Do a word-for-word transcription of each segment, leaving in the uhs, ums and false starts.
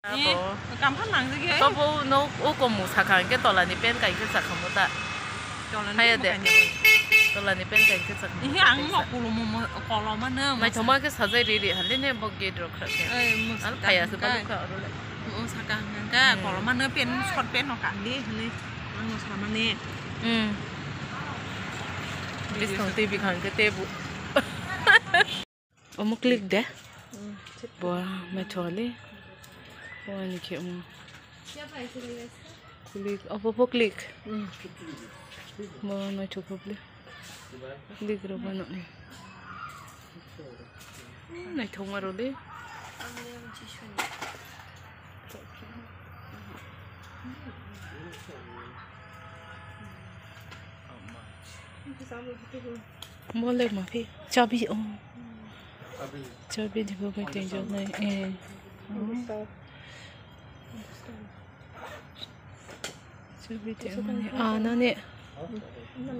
Abo. Kam khan nang jige. Tobo no o kom mu sakha ke tola ni pen kai ke sakha mu ta. Haya de. Tola ni pen kai ke sakha mu. Ihe ang mo kulo mo mo kolo ma no. Mai thoma ke sajai ri ri hande ne bo gate rok kha ke. Al phaya se balu kha aro le. Mo sakha hanga kolo ma no pen short pen no ka ni hne. Ang mo sama ne. Hmm. Biskang T V khan ke tebu. Omo click de. Bo mai tholi. Bo ani khe omo. Click, obo bo click. Bo mai thok bo click. Click ro bo no. Nai thok ma ro de. Molek ma phi. Chabi, oh. Chabi di bo bai teng jok nai. Eh. Chabi di mani. Ah, nani.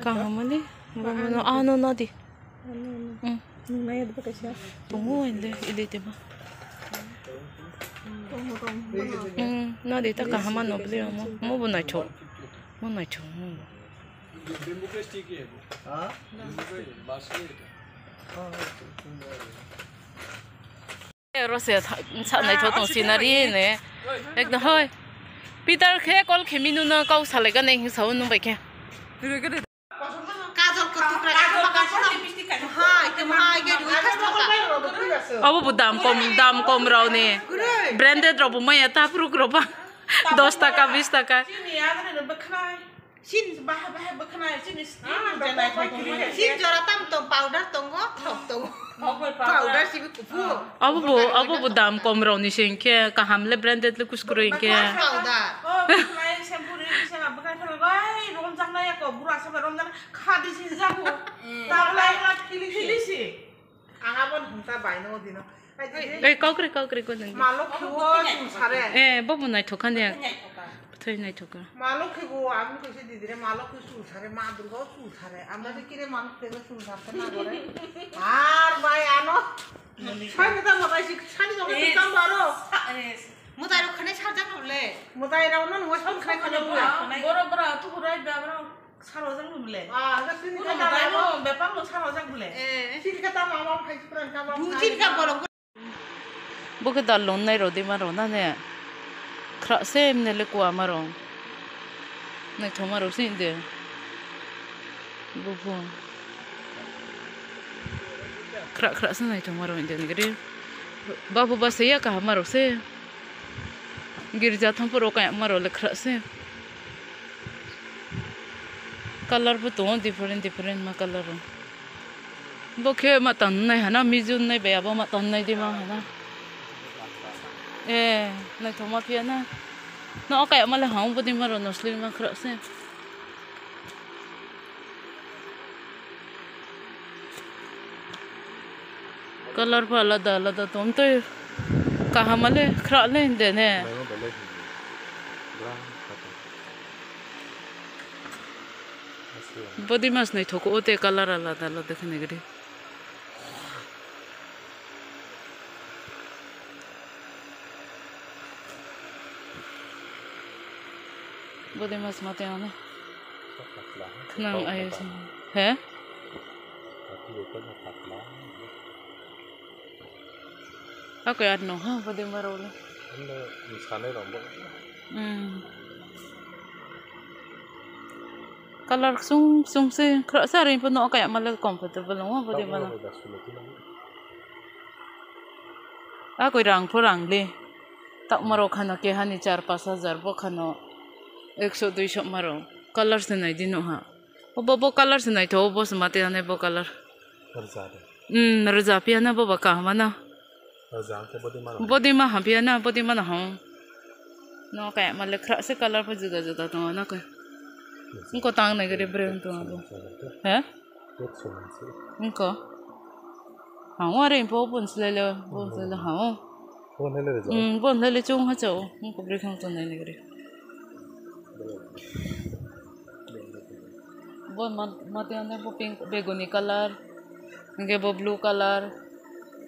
Kaham mani. Bo mano, ah, no, no di. Hmm. Tongo inde, ile te ba. Hmm, no di ta kaham no bli mo. Mo bo nai thok. Mo nai thok. Oro se sa naithok tong scenery ne. Ekdom hoi. Peter khe call khe minu no kau salai ka nei hing sao nung bai khe. Kajol ko tukra ka ma ka ma. Hai, te ma hai ge dui khas thaka. Abo bo dam kom, dam kom rao ni. Branded rao bo maya ta pruk rao ba. Dos taka, bis taka. Sin baha baha bwkhwnai chini skin je naithok tongmani. Sin jora tam tong, powder tongo, thok tongo. Powder sibi kuphur. Abo bo, abo bo dam kom rao ni se hinkhe kaham le branded le kuskuro hinkhe. Powder. Oh, bwkhwnai shampoo ri se na bwkhwnai phano bai romjak nai ko bura sa bai romjak kha di si jago. Tablai philisi. Ang abo hwnta baino dino. Ei, kaukre, kaukre, ko nang. Malok khibo chul sare. Eh, bo bo naithok khan ya. Bwthai naithok kha. Malok khibo, ang kaisa didire malok khibo chul sare, ma durgo chul sare. Amra de kire malok khibo chul sare na gore. Ar bai ano. Sai ta matai sik sani jong kam baro. Mutai rok khane sarjak le. Mutai rok no nungwa sal khane khane. Boro boro tu hurai ba boro. Sarojak bole. Ah, hwnkhe chini khe tamo. Bepang no sarojak bole. Eh. Chini khe tamo ama phai chukran kama. Chini khe borok. Bo khe dal lon nai rodi ma rona ne. Khra se mne le kwa ma rong. Nai thoma ro sin de. Bo pho. Khra khra se nai thoma ro inde ne gede. Babu ba se ya kaham ma ro se. Girja thangphuru kaya ma rok le khra se. Color bo tongo different different ma color rok. Bo khe ma tang nai hana mijun nai bai abo ma tang nai di ma hana. Eh, naithok ma phiya na. No kaya ma le hang bo di ma rok no slim ma khra se. Color pho alada alada tong twi kaham le khra le de ne. Body mass naithok o te color alada alada khe nai gede. Body mass ma tei ano. Khwnang ayo sini. He? Ako yar no ha body ma role. Hmm. Color ksung ksung se khra sa rin po no kaya ma le comfortable no body ma. Ako rang pho rang le. Tak ma rok khano keha ni char pash hajar bo khano ekso duiso ma rok. Color se nai di no ha. Obo bo color se naithogo bo se mate anai bo color. Rwja de. Hmm, rwja phiya na bo ba kaham na. Rwja hwnkhe body ma rok. Body ma ham phiya na body ma na ham. No kaya ma le khra se color pho juda juda tongo na khe. Wngkha tang nai gede brand tongo bo. He? Wngkha. Hao are info bon slele bon slele hao. Bon hele re jo. Hmm, bon hele chung ha chao. Wngkha bwrwi khang tongnai ni gede. Bo ma-, mate ane bo pink, beguni color, hingke bo blue color.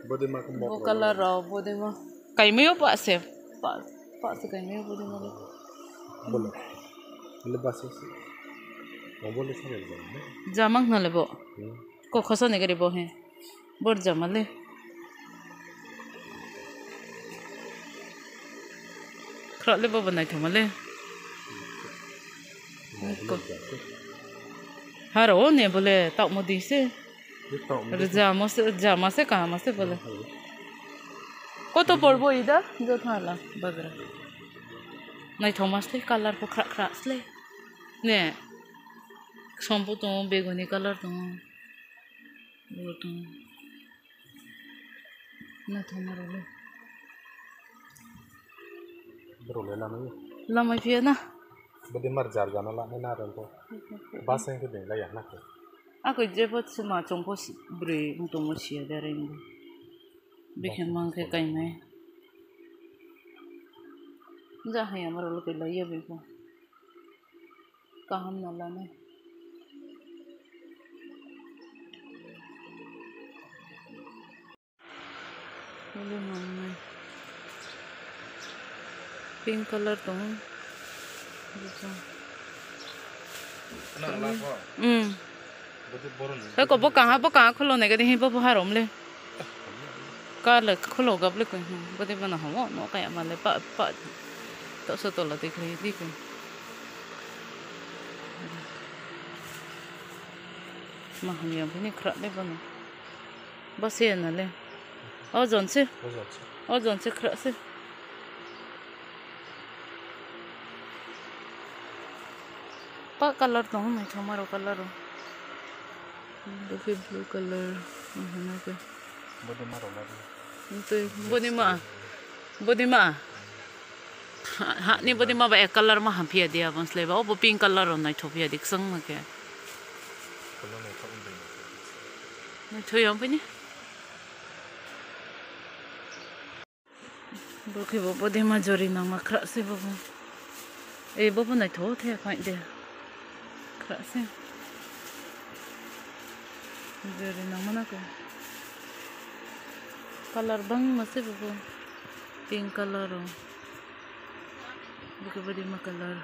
Body ma ko bo mok color rok, body ma. Kaimio pa se, pa, Pak se kaimai bo de male. Bole. Bole bus se. Bole se. Jamang na le bo. Hmm. Ko khosa ne gari bo he. Bor jama le. Khra le bo bo naithoma le. Ko. Haro ne bole tau mo di se. Rijamo se, jama se kaham se bole. Koto porbo ida? Jo thala bagra. Naithoma se colour bo khra khra se. Ne. Sombo tongo, beguni colour tongo. Bo tongo. Naithoma role. Borok le lamai. Lamai phiya na. Bodi mar jar jana la na rento. Bus engke deng la ya na ke. Ako jebo sima chongpo si-, bwrwi wng tongo siya da rengbo. Bikhe mang khe kaimai. Ja hai amar ulo kai laiya bikho. Kaham na lama. Uli mangnai. Pink colour tongo. Hmm. Heko bo kaha, bo kaha khulo nai gadi hi bo bo harom le. Kale khulo gap le koi hi. Bodi bana homo no kaya male pa, pa. To so tola dikhi dikhi. Ma hamya bini khra le bana. Base na le. O jon se. O jon se. O jon se khra se. Pa colour tongo, naithoma rok colour o. Bo khe blue colour, o hwnwi khe. Body ma rok na di. Tei body ma, body ma. Ha, ha ni body ma ba ek colour ma ham phiya di abon slai ba. O bo pink colour o naithok phiya di kwchwng ma khe. Kono naithok wngwi. Naithok ya bini. Bo khe bo body ma jori nangma khra se bo bo. Ei bo bo naithok the phai de. Khra se. Jori nangma na ko. Colour bangma se bo bo. Pink colour o. Bo khe body ma colour.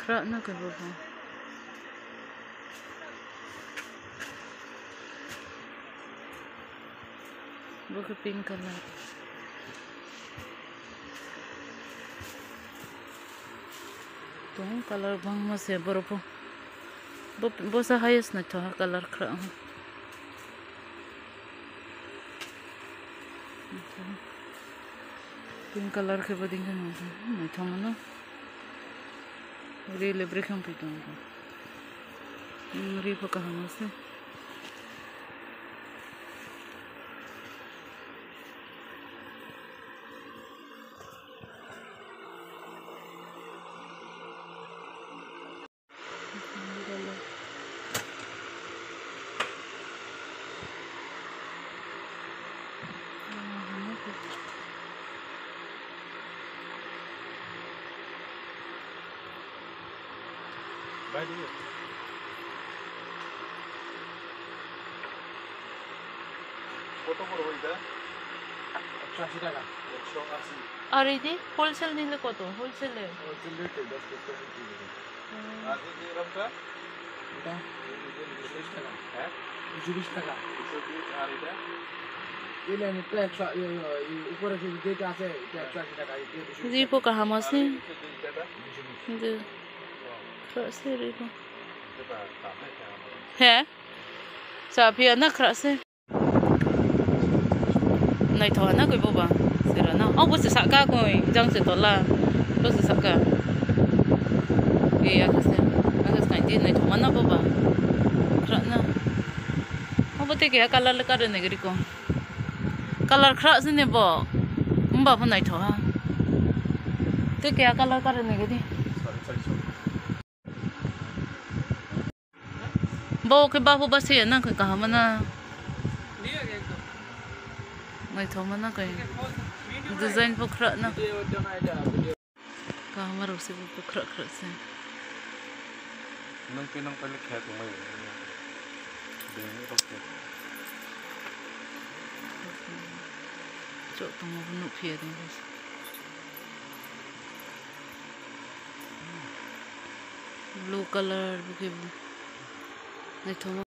Khra na khe bo bo. Bo khe pink colour. Tong colour bangma se borok bo. Bo, bo sa highest naithok ha colour khra. Pink colour khe bo ding khe naithok no. Ri le bwrwi khe wngphi tongo. Hmm, ri pho kaham se. কত করে ওইটা? একশো আশি টাকা। একশো আশি। আর এই যে হোলসেল নিলে কত? হোলসেলে? হোলসেল রেটে দশ পিস করে বিক্রি করি। হুম। আর এই যে এরকমটা? এটা? চল্লিশ টাকা। হ্যাঁ? চল্লিশ টাকা। চল্লিশ, আর এটা? এই লাইনেরটা একশো, এই, এই, এই উপরে যে যেটা আছে, এটা একশো আশি টাকা, এই যে দুশো বিশ টাকা। Ri pho kaham se. আর এই যে দুইটা? দুশো বিশ। Hindi. Khra se ri pho. এটা দাম নাই, এটা আমার। He? Cha phiya na khra se. Naithok na koi boba. Sera na. O bo se saka koi jang se tola. Bo se saka. E ya kase. Aka se naidi naithok mana boba. Khra na. O bo te keha colour le kare ne gari ko. Colour khra se ne bo. Mba bo naithok ha. Te keha colour kare ne gari. Bo khe bahu ba se na khe kaham na. Naithok mana khe. Design bo khra na. Kaham rok se bo khra khra se. Nang khe nang pele khe tongmai. Bini rok khe. Chok tongo bo nukphiya tongkhe. Blue colour bo khe bo naithoma.